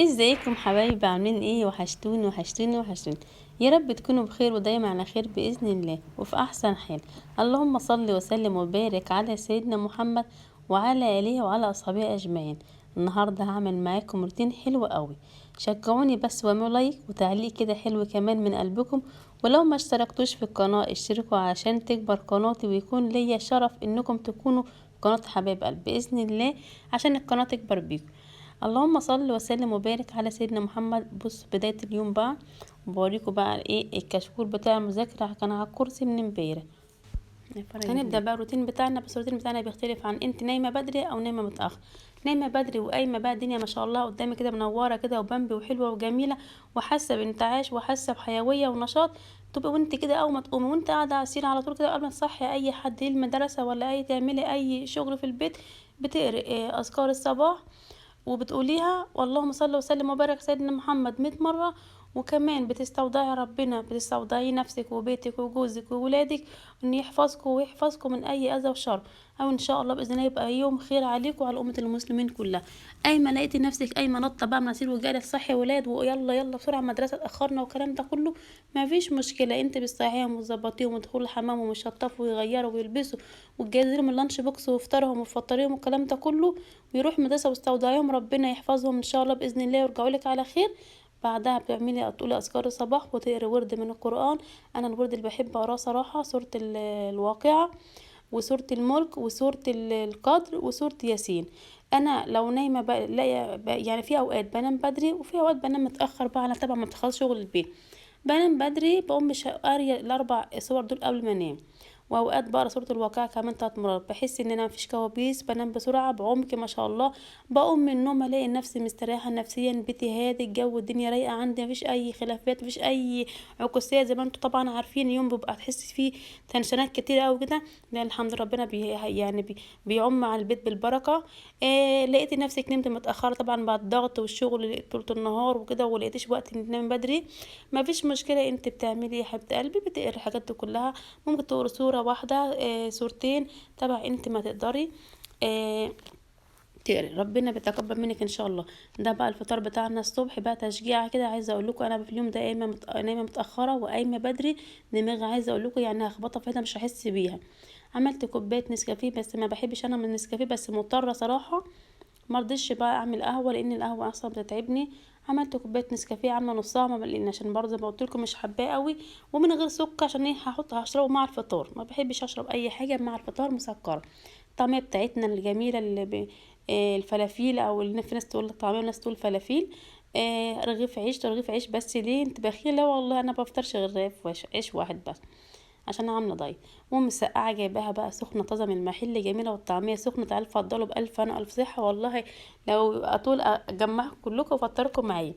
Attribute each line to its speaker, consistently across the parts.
Speaker 1: ازيكم حبايبي؟ عاملين ايه؟ وحشتوني وحشتوني وحشتوني. يا رب تكونوا بخير ودايما على خير باذن الله وفي احسن حال. اللهم صل وسلم وبارك على سيدنا محمد وعلى اله وعلى اصحابه اجمعين. النهارده هعمل معاكم روتين حلو قوي، شجعوني بس واعملوا لايك وتعليق كده حلو كمان من قلبكم، ولو ما اشتركتوش في القناة اشتركوا عشان تكبر قناتي ويكون ليا شرف انكم تكونوا قناة حبايب قلب باذن الله عشان القناة تكبر بيكم. اللهم صل وسلم وبارك على سيدنا محمد. بص بداية اليوم بقى بوريكم بقى ايه الكشكول بتاع المذاكرة، كان على الكرسي من امبارح. هنبدا بقى الروتين بتاعنا، بس الروتين بتاعنا بيختلف عن انت نايمة بدري او نايمة متاخر. نايمة بدري وقايمه بقى الدنيا ما شاء الله قدامي كده منورة كده وبامبي وحلوه وجميلة وحاسه بانتعاش وحاسه بحيويه ونشاط، تبقي وانت كده اول ما تقومي وانت قاعدة على السرير على طول كده قبل ما تصحي اي حد للمدرسة ولا اي تعملي اي شغل في البيت، بتقري اذكار الصباح وبتقوليها واللهم صل وسلم وبارك سيدنا محمد 100 مرة، وكمان بتستودعي ربنا، بتستودعي نفسك وبيتك وجوزك وولادك ان يحفظكم ويحفظكم من اي اذى وشر، او ان شاء الله باذن الله يبقى يوم خير عليكم وعلى امه المسلمين كلها. ايما لقيتي نفسك ايما نطه بقى من السرير وجاية تصحي ولاد ويلا يلا بسرعة المدرسة اتاخرنا والكلام ده كله، ما فيش مشكلة، انت بتصحيهم وتظبطيهم وتدخلوا الحمام ومشطفوا ويغيروا ويلبسوا وتجهزي لهم ال lunch box وفطارهم وتفطريهم والكلام ده كله، ويروح المدرسة واستودعيهم ربنا يحفظهم ان شاء الله باذن الله ويرجعوا لك على خير. بعدها بتعملي تقولي اذكار الصباح وتقري ورد من القران. انا الورد اللي بحب اقراه صراحة سورة الواقعة وسورة الملك وسورة القدر وسورة ياسين. انا لو نايمة يعني في اوقات بنام بدري وفي اوقات بنام متاخر بقى على طبعا ما بتخلص شغل البيت، بنام بدري بقوم مش قارية الاربع سور دول قبل ما انام، واوقات بقرا سورة الواقعة كمان 3 مرات. بحس ان انا مفيش كوابيس، بنام بسرعة بعمق ما شاء الله، بقوم من النوم الاقي نفسي مستريحه نفسيا، بيتي هادي، الجو الدنيا رايقة عندي، مفيش اي خلافات مفيش اي عكوسات. زي ما انتم طبعا عارفين اليوم بيبقى تحس فيه tension ات كتير قوي كده، لا الحمد لله ربنا يعني بيعم على البيت بالبركة. لقيت نفسك نمت متاخرة طبعا بعد الضغط والشغل طول النهار وكده، ولقيتش وقت تنام بدري، مفيش مشكلة. انت بتعملي يا حبيبه قلبي بتقري الحاجات دي كلها، ممكن تقري سورة واحدة، سورتين تبع انت ما تقدري، تقري، ربنا بيتقبل منك ان شاء الله. ده بقى الفطار بتاعنا الصبح بقى تشجيعه كده. عايزه اقول لكم انا في اليوم ده قايمة نايمة متاخرة وقايمه بدري، دماغي عايزه اقول لكم يعني هخبطها في حتة مش هحس بيها. عملت كوباية نسكافيه، بس ما بحبش انا من النسكافيه، بس مضطرة صراحة، ما رضيتش بقى اعمل قهوة لان القهوة اصلا بتتعبني. عملت كوباية نسكافيه عامله نصها لان عشان برضه زي ما قلت لكم مش حباه قوي، ومن غير سكر عشان ايه هحط هشربه مع الفطار، ما بحبش اشرب اي حاجة مع الفطار مسكره. الطعمية بتاعتنا الجميلة اللي الفلافيل، او اللي في ناس تقول طعميه وناس تقول فلافيل، رغيف عيش، رغيف عيش بس. ليه انت بخيله؟ والله انا بفطرش غير رغيف عيش واحد بس عشان عامله دايت. ومسقعه جايباها بقى سخنة طازة من المحل جميلة، والطعميه سخنة، تعالوا اتفضلوا بالف انا الف صحة والله، لو اطول اجمعكم كلكم وافطركم معايا.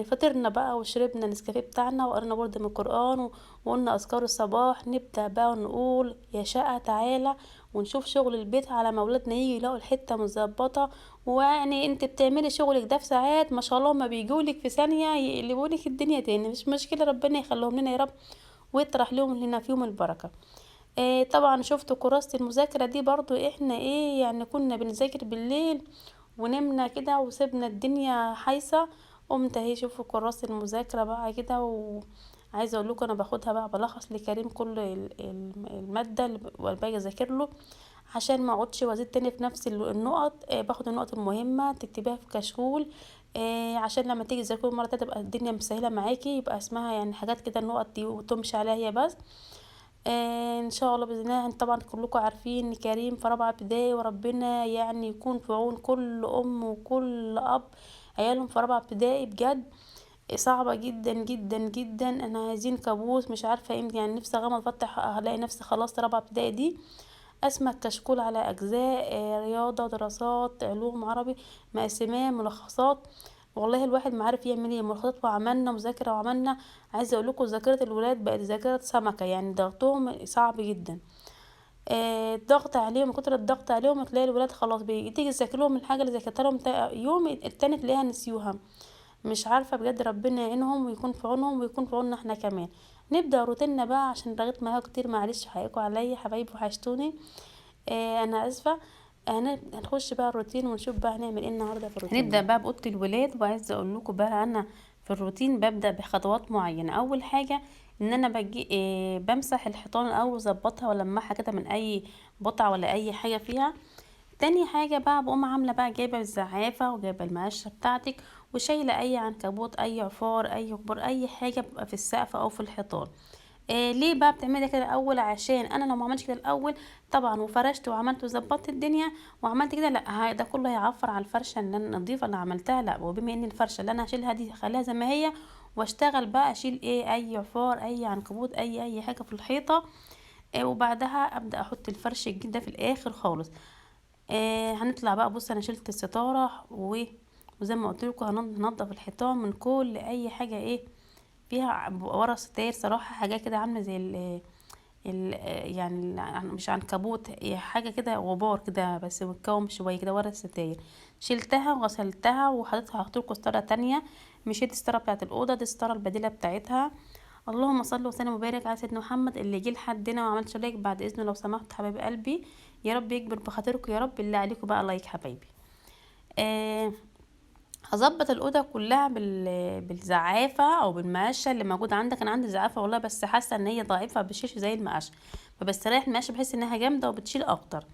Speaker 1: فطرنا بقى وشربنا النسكافيه بتاعنا وقرنا ورد من القران وقلنا اذكار الصباح. نبدا بقى ونقول يا شقه تعالى ونشوف شغل البيت على ما اولادنا يجي يلاقوا الحتة متظبطه. ويعني انت بتعملي شغلك ده في ساعات ما شاء الله، ما بيجولك في ثانية يقلبولك الدنيا تاني، مش مشكلة ربنا يخليهم لنا يا رب ويطرح لهم لنا فيهم البركة. طبعا شفتوا كراسة المذاكرة دي برضو احنا ايه يعني كنا بنذاكر بالليل ونمنا كده وسيبنا الدنيا حايسه. قمت اهي شوفوا كراسة المذاكرة بقى كده، وعايزه اقول لكم انا باخدها بقى بلخص لكريم كل المادة اللي باجي اذاكر له عشان ما اقعدش وازيد تاني في نفس النقط. باخد النقط المهمة تكتبيها في كشكول، عشان لما تيجي تذاكري مرة تانية تبقى الدنيا مسهلة معاكي، يبقى اسمها يعني حاجات كده النقط دي وتمشي عليها هي بس. ان شاء الله باذن الله. طبعا كلكم عارفين ان كريم في رابعه ابتدائي، وربنا يعني يكون في عون كل ام وكل اب عيالهم في رابعه ابتدائي، بجد صعبة جدا جدا جدا. انا عايزين كابوس مش عارفه امتى، يعني نفسي اغمض افتح الاقي نفسي خلصت رابعه ابتدائي دي. اسمى الكشكول على اجزاء، رياضة، دراسات، علوم، عربي، مقسماه ملخصات. والله الواحد ما عارف يعمل ايه، ملخصات وعملنا مذاكرة وعملنا. عايزه اقول لكم ذاكره الولاد بقت ذاكره سمكة، يعني ضغطهم صعب جدا. الضغط عليهم، كتر الضغط عليهم تلاقي الولاد خلاص تيجي تذاكر لهم الحاجة اللي ذاكرتها لهم يوم التاني تلاقيها نسيوها. مش عارفه بجد، ربنا يعينهم ويكون في عونهم ويكون في عوننا احنا كمان. نبدا روتيننا بقى عشان رغيت معاكم كتير، معلش حقكم عليا حبايبي وحشتوني، انا اسفه. هنخش بقى الروتين ونشوف بقى هنعمل ايه النهارده في الروتين. هنبدا بقى باوضه الولاد، وعايزه اقول لكم بقى انا في الروتين ببدا بخطوات معينة. اول حاجة ان انا بجي بمسح الحيطان الاول واظبطها والمعها كده من اي بقعة ولا اي حاجة فيها. تاني حاجة بقى بقوم عامله بقى جايبه الزعافه وجايبه المقشه بتاعتك وشايله اي عنكبوت، اي عفار، اي غبار، اي حاجة بتبقى في السقف او في الحيطان. ليه بقى بتعملي كده الاول؟ عشان انا لو ما عملتش كده الاول طبعا وفرشت وعملت وظبطت الدنيا وعملت كده، لا ده كله هيعفر على الفرشة اللي انا النظيفة اللي عملتها. لا، وبما ان الفرشة اللي انا هشيلها دي هخليها زي ما هي واشتغل بقى اشيل ايه اي عفار، اي عنكبوت، اي حاجة في الحيطة. وبعدها ابدا احط الفرش الجديد ده في الاخر خالص. هنطلع بقى. بص انا شلت الستارة وزي ما قلت لكم هننضف الحيطان من كل اي حاجة ايه فيها ورا ستاير. صراحة حاجة كده عامله زي ال ال يعني مش عنكبوت، حاجة كده غبار كده بس متكوم شوية كده ورا الستاير. شلتها وغسلتها وحطيتها. هحط لكم ستارة تانية، مش هي دي الستارة بتاعت الاوضة، دي الستارة البديلة بتاعتها. اللهم صل وسلم وبارك على سيدنا محمد اللي جه لحدنا وما عملش like بعد اذنه لو سمحت حبايب قلبي، يا رب يكبر بخاطركم يا رب. بالله عليكم بقى like حبايبي. هظبط الاوضة كلها بالزعافه او بالمقشه اللي موجودة عندك. انا عندي زعافه والله، بس حاسه ان هي ضعيفة بتشيلش زي المقشه، فبستريح المقشه بحس انها جامدة وبتشيل اكتر.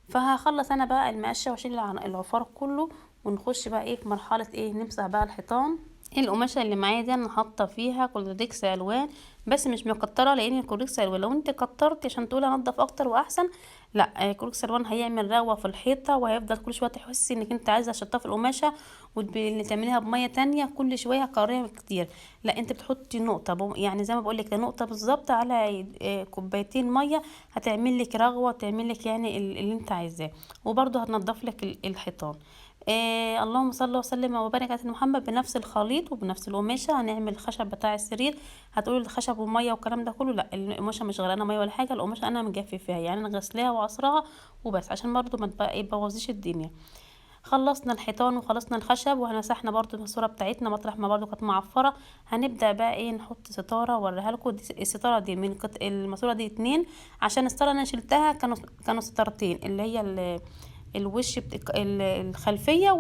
Speaker 1: فهخلص انا بقى المقشه واشيل العفار كله، ونخش بقى ايه في مرحلة ايه نمسح بقى الحيطان. القماشه اللي معايا دي انا حاطه فيها كلوريكس الوان، بس مش مكتره، لان الكلوريكس الوان لو انت كترتي عشان تقولي انضف اكتر واحسن، لا كلوريكس الوان هيعمل رغوه في الحيطة وهيفضل كل شوية تحسي انك انت عايزه تشطفي القماشه وتعمليها بميه تانية كل شوية هكررها كتير. لا انت بتحطي نقطة، يعني زي ما بقول لك نقطة بالظبط على كوبايتين مية، هتعمل لك رغوه وتعمل لك يعني اللي انت عايزاه، وبرده هتنضف لك الحيطان. اللهم صل وسلم وبارك على سيدنا محمد. بنفس الخليط وبنفس القماشه هنعمل الخشب بتاع السرير. هتقولوا الخشب ومية والكلام ده كله، لا القماشه مش غرقانة مية ولا حاجة، القماشه انا مجففاها، يعني انا غسلاها وعصراها وبس، عشان برضو ما تبوظيش الدنيا. خلصنا الحيطان وخلصنا الخشب ومسحنا برضو الماسورة بتاعتنا مطرح ما برضو كانت معفره. هنبدا بقى ايه نحط ستارة اوريها لكم. الستارة دي من الماسورة دي 2، عشان الستارة انا شلتها كانوا ستارتين، اللي هي الوش الخلفية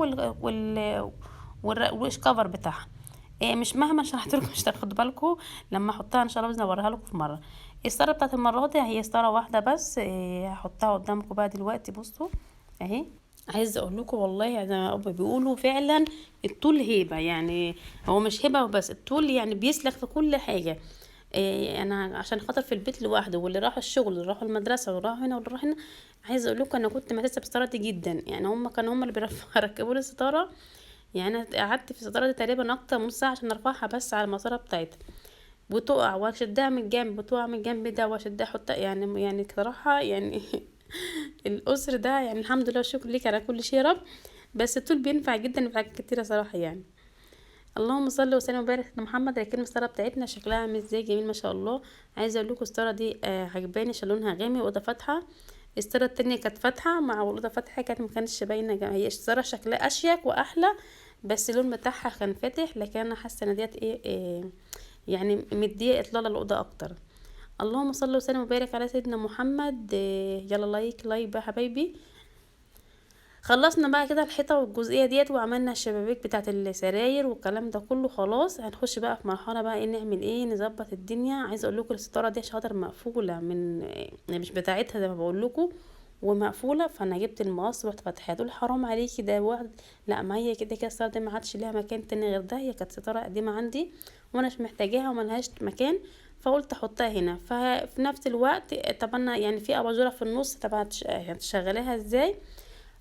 Speaker 1: والوش كفر بتاعها. مش مهما شرحت لكم مش هتاخدوا بالكم، لما احطها ان شاء الله باذن الله اوريها لكم في مرة. الستارة بتاعت المرة دي هي ستارة واحدة بس، هحطها قدامكم بقى دلوقتي. بصوا اهي، عايزه اقول لكم والله زي ما بيقولوا فعلا الطول هيبة، يعني هو مش هيبة بس الطول يعني بيسلك في كل حاجة. انا عشان خاطر في البيت لوحده، واللي راحوا الشغل واللي راحوا المدرسة واللي راحوا هنا واللي راحوا هنا، عايزه اقول لكم انا كنت محتاسه بالستاره دي جدا، يعني هم كانوا هم اللي بيركبوا لي الستارة. يعني انا قعدت في الستارة دي تقريبا اكتر من ساعة عشان ارفعها بس على المساره بتاعتها، وتقع واشدها من الجنب وتقع من الجنب ده واشدها احطها، يعني صراحة يعني الاسر ده يعني الحمد لله والشكر ليك على كل شيء يا رب. بس الطول بينفع جدا في حاجات كتيرة صراحة يعني. اللهم صل وسلم وبارك على محمد. لكن الستارة بتاعتنا شكلها عامل ازاي، جميل ما شاء الله. عايزه اقول لكم الستارة دي عجباني عشان لونها غامق واوضه فاتحة. الستارة التانية كانت فاتحة مع والاوضه فاتحة، كانت ما كانتش باينة، هي الستارة شكلها اشيك واحلى بس اللون بتاعها كان فاتح، لكن انا حاسه ان ديت ايه يعني مديه اطلالة للاوضه اكتر. اللهم صل وسلم وبارك على سيدنا محمد. يلا like like بقى حبايبي. خلصنا بقى كده الحيطة والجزئيه ديت، وعملنا الشبابيك بتاعه السراير والكلام ده كله. خلاص هنخش بقى في مرحلة بقى ايه نعمل ايه، نظبط الدنيا. عايزه اقول لكم الستارة دي عشان خاطر مقفولة من مش بتاعتها زي ما بقول لكم ومقفوله، فانا جبت المقص ورحت فاتحاها. تقول حرام عليكي ده واحد، لا ما هي كده كده الستارة دي ما عادش ليها مكان تاني غير ده، هي كانت ستارة قديمة عندي وانا مش محتاجاها وملهاش مكان، فقلت احطها هنا. ففي نفس الوقت طب انا يعني في اباجوره في النص، طب هتشغليها ازاي؟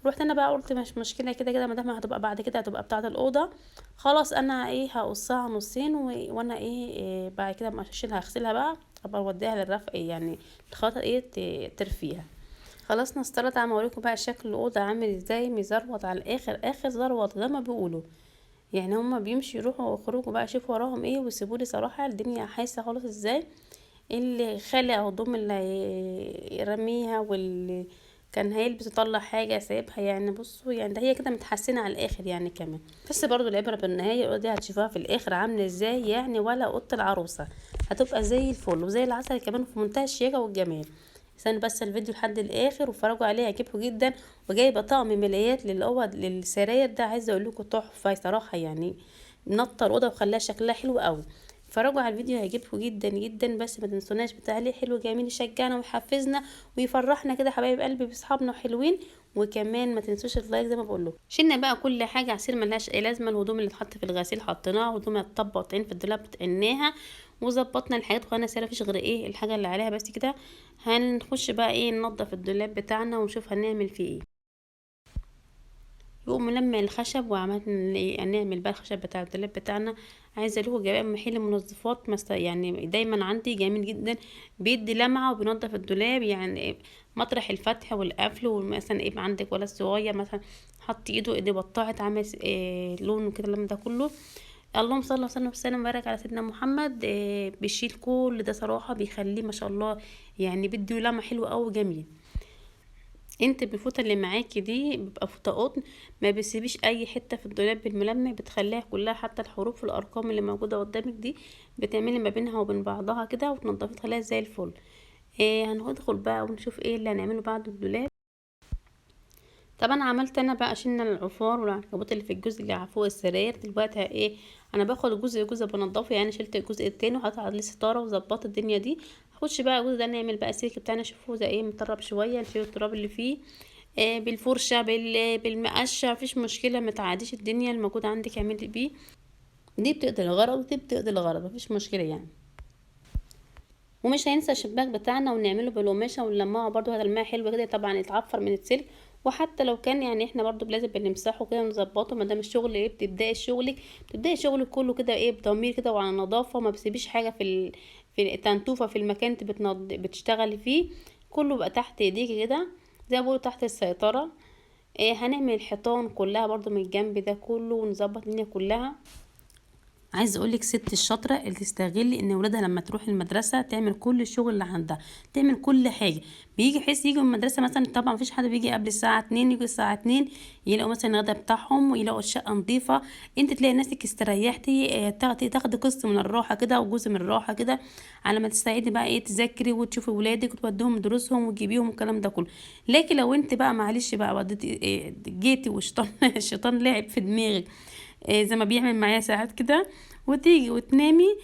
Speaker 1: روحت انا بقى قلت مش مشكلة، كده كده ما دام هتبقى بعد كده هتبقى بتاعه الاوضة، خلاص انا ايه هقصها نصين وانا ايه بعد كده ما اشيلها اغسلها بقى ابقى اوديها للرفع، يعني الخاطر ايه ترفيها. خلصنا الستارة. تعالوا اوريكم بقى شكل الاوضة عامل ازاي، مزروط على الاخر، اخر زروط زي ما بيقولوا، يعني هما بيمشوا يروحوا ويخرجوا بقى يشوفوا وراهم ايه ويسيبوا لي صراحة الدنيا حايسه خالص ازاي. اللي خلع هدوم اللي يرميها واللي كان هيلبس يطلع حاجة سايبها، يعني بصوا يعني ده هي كده متحسنه على الاخر يعني كمان. بس برضو العبرة بالنهاية دي هتشوفوها في الاخر عامله ازاي، يعني ولا اوضة العروسة هتبقى زي الفل وزي العسل كمان، في منتهى الشياكه والجمال. استنوا بس الفيديو لحد الاخر واتفرجوا عليه، هيعجبكم جدا. وجايبه طقم ملايات للاوض للسراير ده، عايزه اقول لكم تحفة صراحة، يعني نطر الاوضة وخلاها شكلها حلو قوي. اتفرجوا على الفيديو هيعجبكم جدا جدا. بس ما تنسوناش بتعليق حلو جميل يشجعنا ويحفزنا ويفرحنا كده حبايب قلبي باصحابنا وحلوين. وكمان ما تنسوش ال like زي ما بقول لكم. شلنا بقى كل حاجة عصير ملهاش اي لازمه، الهدوم اللي اتحط في الغسيل حطيناها، وهدوم اتطبقت في الدولاب بتقناها، وظبطنا الحاجات وخلانا سهلة، مفيش غير ايه الحاجة اللي عليها بس كده. هنخش بقى ايه ننضف الدولاب بتاعنا ونشوف هنعمل فيه ايه. يقوم ملمع الخشب وعملنا ايه، هنعمل بقى الخشب بتاع الدولاب بتاعنا. عايزه اقول لكم جايبه محل منظفات يعني دايما عندي جميل جدا، بيدي لمعة وبينظف الدولاب، يعني مطرح الفتح والقفل. ومثلا ايه عندك ولا صغير مثلا حط ايده ايديه بطعت عامل إيه لونه كده اللم ده كله. اللهم صل وسلم وسلم وبارك على سيدنا محمد. إيه بيشيل كل ده صراحة، بيخليه ما شاء الله يعني بيدي لمعة حلوة قوي جميل. انت بالفوطه اللي معاكي دي بيبقى فوطه قطن، ما بيسيبيش اي حتة في الدولاب بالملمع، بتخليها كلها حتى الحروف والارقام اللي موجودة قدامك دي بتعملي ما بينها وبين بعضها كده وتنضفي تخليها زي الفل. ايه هندخل بقى ونشوف ايه اللي هنعمله بعد الدولاب. طبعا عملت انا بقى، شلنا العفار والعنكبوت اللي في الجزء اللي فوق السراير. دلوقتي ايه انا باخد جزء جزء بنضفه، يعني شلت الجزء التاني وحطيت عليه ستارة وظبطت الدنيا دي. هخش بقى الجزء ده نعمل بقى السلك بتاعنا، شوفوه زي ايه مطرب شوية، نشيل التراب اللي فيه إيه بالفرشه بالمقشه، مفيش مشكلة، ما تعاديش الدنيا الموجودة عندك اعملي بيه. دي بتقضي الغرض ودي بتقضي الغرض، مفيش مشكلة يعني. ومش هينسى الشباك بتاعنا ونعمله بالقماشه ونلمعه برده، هتلمعه حلوة كده طبعا يتعفر من السلك. وحتى لو كان يعني احنا برضو لازم بنمسحه كده ونظبطه، ما دام الشغل ايه بتبداي شغلك، بتبداي شغلك كله كده ايه بضمير كده وعلى نظافة، ما بتسيبيش حاجة في في التنتوفه في المكان انت بتشتغلي فيه، كله بقى تحت ايديكي كده زي ما بيقولوا تحت السيطرة. ايه هنعمل الحيطان كلها برضو من الجنب ده كله ونظبط الدنيا كلها. عايزه اقول لك ست الشاطره اللي تستغل ان ولادها لما تروح المدرسة تعمل كل الشغل اللي عندها، تعمل كل حاجة. بيجي حس يجي من المدرسة مثلا، طبعا مفيش حد بيجي قبل الساعة 2، يجي الساعة 2 يلاقوا مثلا الغدا بتاعهم ويلاقوا الشقة نظيفة. انت تلاقي نفسك استريحتي، تاخدي قسط من الراحة كده وجزء من الراحة كده، على ما تستعيدي بقى ايه تذاكري وتشوفي ولادك وتوديهم دروسهم وتجيبيهم والكلام ده كله. لكن لو انت بقى معلش بقى وديتي جيتي والشيطان الشيطان لعب في دماغك زي ما بيعمل معايا ساعات كده، وتيجي وتنامي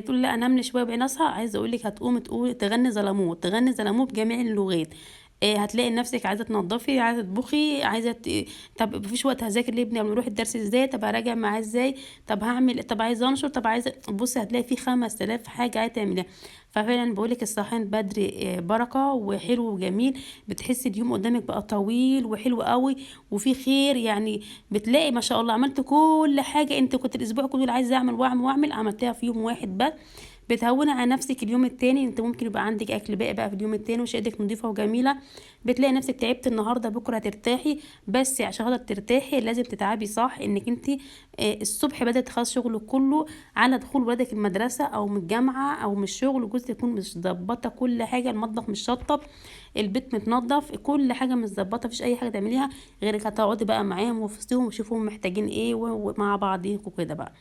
Speaker 1: تقول لا انام لي شوية وبعدين اصحى. عايزه اقول لك هتقومي تقولي تغني ظلموه، تغني ظلموه بجميع اللغات. هتلاقي نفسك عايزه تنظفي، عايزه تطبخي، عايزه طب مفيش وقت هذاكر لابني قبل ما اروح الدرس ازاي، طب هراجع معاه ازاي، طب هعمل، طب عايزه انشر، طب عايزه، بصي هتلاقي في 5000 حاجة عايزه تعمليها. ففعلا بقولك الصحيان بدري بركة وحلو وجميل، بتحسي اليوم قدامك بقى طويل وحلو قوي وفي خير، يعني بتلاقي ما شاء الله عملت كل حاجة انت كنت الاسبوع كله عايزه اعمل واعمل واعمل، عملتها في يوم واحد بس. بتهوني على نفسك اليوم التاني، انت ممكن يبقى عندك اكل باقي بقى في اليوم التاني وشقتك نظيفة وجميلة. بتلاقي نفسك تعبت النهارده بكره هترتاحي، بس عشان خاطر ترتاحي لازم تتعبي صح، انك انت الصبح بدأت تخلص شغلك كله على دخول ولادك المدرسة او من الجامعة او من الشغل، جزء يكون مش ظبطه كل حاجة، المطبخ مش شطب، البيت متنظف، كل حاجة متظبطه، مفيش اي حاجة تعمليها غير انك هتقعدي بقى معاهم وفي وسطهم وشوفهم محتاجين ايه ومع بعضيكوا كده بقى.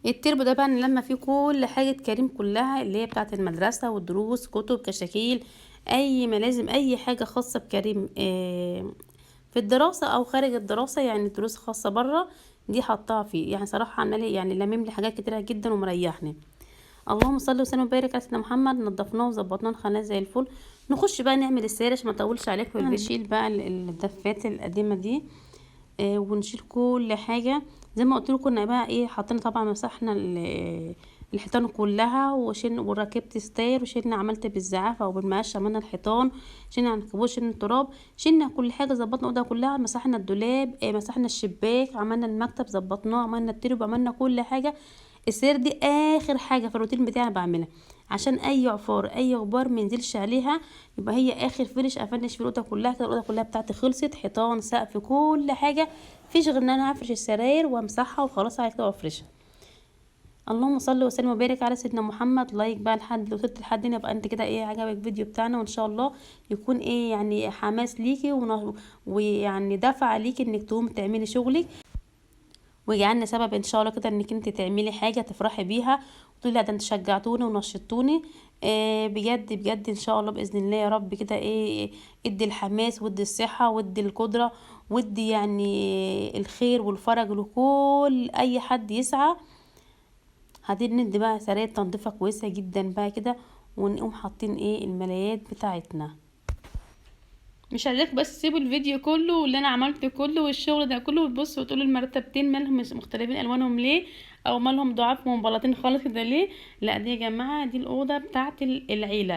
Speaker 1: التربو ده بقى لما فيه كل حاجة كريم كلها اللي هي بتاعة المدرسة والدروس، كتب، كشاكيل، اي ملازم، اي حاجة خاصة بكريم في الدراسة او خارج الدراسة، يعني دروس خاصة برا دي حطها فيه. يعني صراحة عمال يعني لمم لي حاجات كتيرة جدا ومريحني. اللهم صل وسلم وبارك على سيدنا محمد. نضفناه وظبطناه وخلناه زي الفل. نخش بقى نعمل السيرة عشان ما اطولش عليكم في الفيديو. هنشيل بقى الدفات القديمة دي ونشيل كل حاجة زي ما قلت لكم. كنا بقى ايه حطينا طبعا مسحنا الحيطان كلها وشيلنا وركبت ستاير وشيلنا، عملت بالزعافه وبالمقشه عملنا الحيطان، شيلنا عنكبوت، شيلنا التراب، شيلنا كل حاجة، ظبطنا الاوضة كلها، مسحنا الدولاب، مسحنا الشباك، عملنا المكتب ظبطناه، عملنا الترب، عملنا كل حاجة. السير دي اخر حاجة في الروتين بتاعي بعملها عشان اي عفار اي غبار ما ينزلش عليها، يبقى هي اخر finish افنش في الاوضة كلها كده. الاوضة كلها بتاعتي خلصت، حيطان، سقف، كل حاجة، مفيش غير ان انا هفرش السراير وامسحها وخلاص على كده وافرشها. اللهم صل وسلم وبارك على سيدنا محمد. like بقى لحد لو وصلت لحد هنا يبقى انت كده ايه عجبك الفيديو بتاعنا، وان شاء الله يكون ايه يعني حماس ليكي ويعني دفعه ليكي انك تقومي تعملي شغلك، ويجعلنا سبب ان شاء الله كده انك انت تعملي حاجة تفرحي بيها تقولي لا ده انتوا شجعتوني ونشطتوني. بجد بجد ان شاء الله باذن الله يا رب كده ايه، ادي الحماس وادي الصحة وادي القدرة وادي يعني الخير والفرج لكل اي حد يسعى. هندي بقى سراير تنظيفه كويسة جدا بقى كده، ونقوم حاطين ايه الملايات بتاعتنا. مش عايزاك بس تسيبوا الفيديو كله واللي انا عملته كله والشغل ده كله وتبصوا وتقولوا المرتبتين مالهم مختلفين الوانهم ليه، او مالهم ضعاف ومبلطين خالص كده ليه. لا دي يا جماعة دي الاوضة بتاعت العيلة،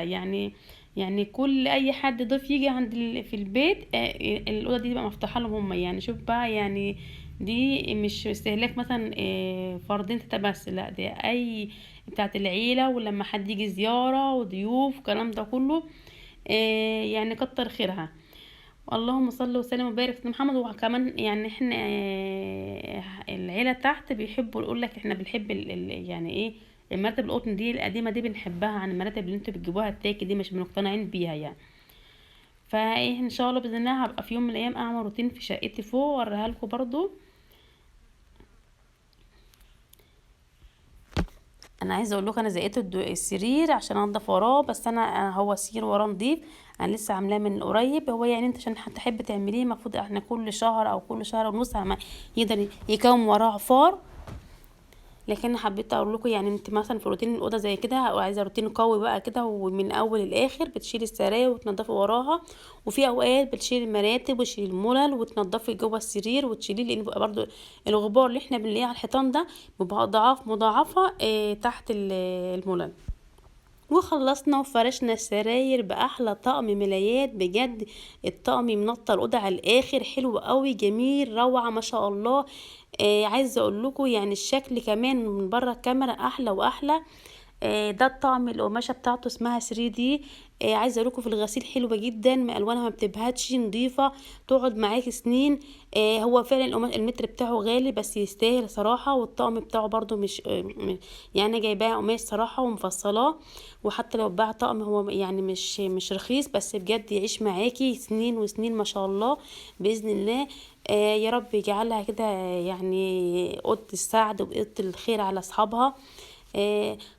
Speaker 1: يعني كل اي حد ضيف يجي عند في البيت، الاوضة دي تبقى مفتوحة لهم هم. يعني شوف بقى، يعني دي مش استهلاك مثلا، فردين تلاتة بس، لا دي اي بتاعت العيلة، ولما حد يجي زيارة وضيوف والكلام ده كله، يعني كتر خيرها. اللهم صل وسلم وبارك على محمد. وكمان يعني احنا، العيلة تحت بيحبوا يقول لك احنا بنحب يعني ايه المراتب القطن دي القديمة دي بنحبها عن المراتب اللي انتوا بتجيبوها التاكي دي، مش مقتنعين بيها يعني. فايه ان شاء الله باذن الله هبقى في يوم من الايام اعمل روتين في شقتي فوق واوريها لكم برضو. انا عايزه اقول لكم انا زقيت السرير عشان انضف وراه، بس انا هو السرير وراه نضيف، انا لسه عاملاه من قريب. هو يعني انت عشان تحب تعمليه المفروض احنا كل شهر او كل شهر ونص ما يقدر يكون وراه عفار. لكن حبيت اقول لكم يعني انت مثلا في روتين الاوضة زي كده، او عايزه روتين قوي بقى كده ومن اول للاخر، بتشيلي السراير وتنضفي وراها، وفي اوقات بتشيلي المراتب وتشيلي الملل وتنضفي جوه السرير وتشيليه، لان بيبقى برضو الغبار اللي احنا بنلاقيه على الحيطان ده بيبقى اضعاف مضاعفه، تحت الملل. وخلصنا وفرشنا السراير باحلى طقم ملايات، بجد الطقم منطر الاوضة على الاخر، حلو قوي جميل روعه ما شاء الله. عايزه اقول لكم يعني الشكل كمان من بره الكاميرا احلى واحلى. ده الطقم القماشه بتاعته اسمها 3D. عايزه اقول لكم في الغسيل حلوة جدا، الوانها ما بتبهتش، نظيفة تقعد معاكي سنين. هو فعلا المتر بتاعه غالي بس يستاهل صراحة، والطقم بتاعه برده مش، يعني جايباه قماش صراحة ومفصلاه، وحتى لو باع طقم هو يعني مش رخيص، بس بجد يعيش معاكي سنين وسنين ما شاء الله باذن الله. يا رب يجعلها كده يعني اوضة السعد واوضه الخير على اصحابها.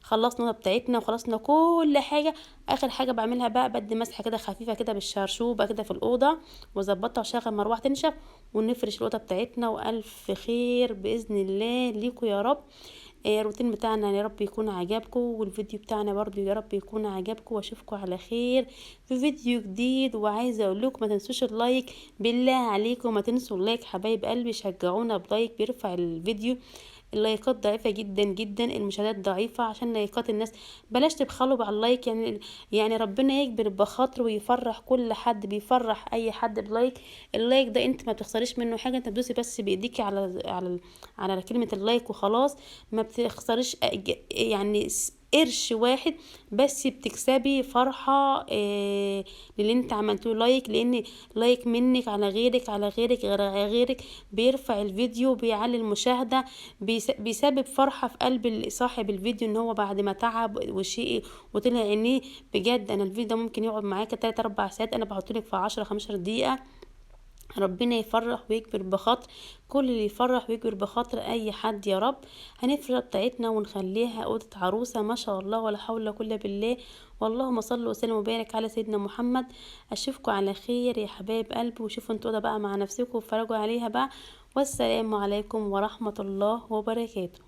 Speaker 1: خلصنا بتاعتنا وخلصنا كل حاجة. اخر حاجة بعملها بقى بدي مسحه كده خفيفة كده بالشرشوبه كده في الاوضة واظبطها واشغل مروحة تنشف، ونفرش الاوضة بتاعتنا. والف خير باذن الله ليكم يا رب. الروتين بتاعنا يا رب يكون عجبكم، والفيديو بتاعنا برضو يا رب يكون عجبكم، واشوفكم على خير في فيديو جديد. وعايزه اقول لكم ما تنسوش ال like، بالله عليكم ما تنسوا ال like حبايب قلبي، شجعونا ب like بيرفع الفيديو. اللايكات ضعيفة جدا جدا، المشاهدات ضعيفة، عشان لايكات الناس بلاش تبخلوا على ال like. يعني ربنا يجبر بخاطره ويفرح كل حد بيفرح اي حد ب like. ال like ده انت ما بتخسريش منه حاجة، انت بتدوسي بس بايديكي على على على كلمة ال like وخلاص، ما بتخسريش يعني قرش واحد، بس بتكسبي فرحة للي انت عملتوه like. لان like منك على غيرك على غيرك على غيرك بيرفع الفيديو، بيعلي المشاهدة، بيسبب فرحة في قلب صاحب الفيديو ان هو بعد ما تعب وشيء وطلع عينيه. بجد انا الفيديو ده ممكن يقعد معاك 3-4 ساعات، انا بحطلك في 10-15 دقيقة. ربنا يفرح ويكبر بخاطر كل اللي يفرح ويكبر بخاطر اي حد يا رب. هنفرح بتاعتنا ونخليها اوضة عروسه ما شاء الله، ولا حول ولا قوة بالله. واللهم صل وسلم وبارك على سيدنا محمد. اشوفكم على خير يا حبايب قلبي، وشوفوا انتوا ده بقى مع نفسكم واتفرجوا عليها بقى. والسلام عليكم ورحمة الله وبركاته.